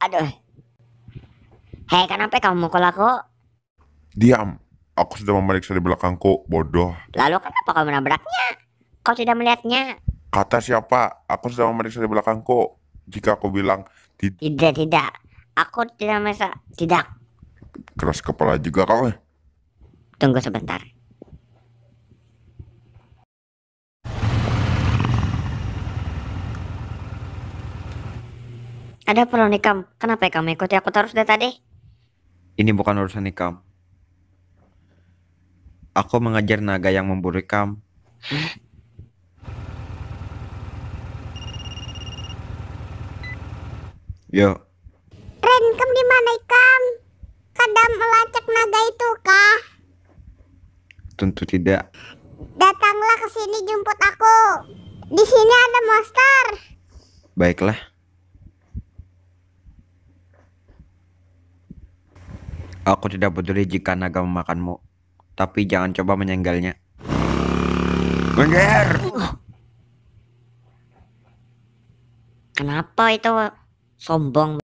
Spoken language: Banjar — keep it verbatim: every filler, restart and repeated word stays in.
Aduh. Hei, kenapa kamu mukul aku? Diam. Aku sudah memeriksa di belakangku, bodoh. Lalu kenapa kau menabraknya? Kau tidak melihatnya? Kata siapa? Aku sudah memeriksa di belakangku. Jika aku bilang tid- Tidak, tidak. Aku tidak memeriksa. Tidak. Keras kepala juga kau. Tunggu sebentar. Ada apa lawan ikam? Kenapa ikam mengikuti aku terus dari tadi? Ini bukan urusan ikam. Aku mengejar naga yang memburu ikam. Yo. Ren, kam di mana ikam? Kada melacak naga itu kah? Tentu tidak. Datanglah ke sini, jemput aku. Di sini ada monster. Baiklah. Aku tidak peduli jika naga memakanmu, tapi jangan coba menyenggalnya. Minggir! Kenapa itu sombong?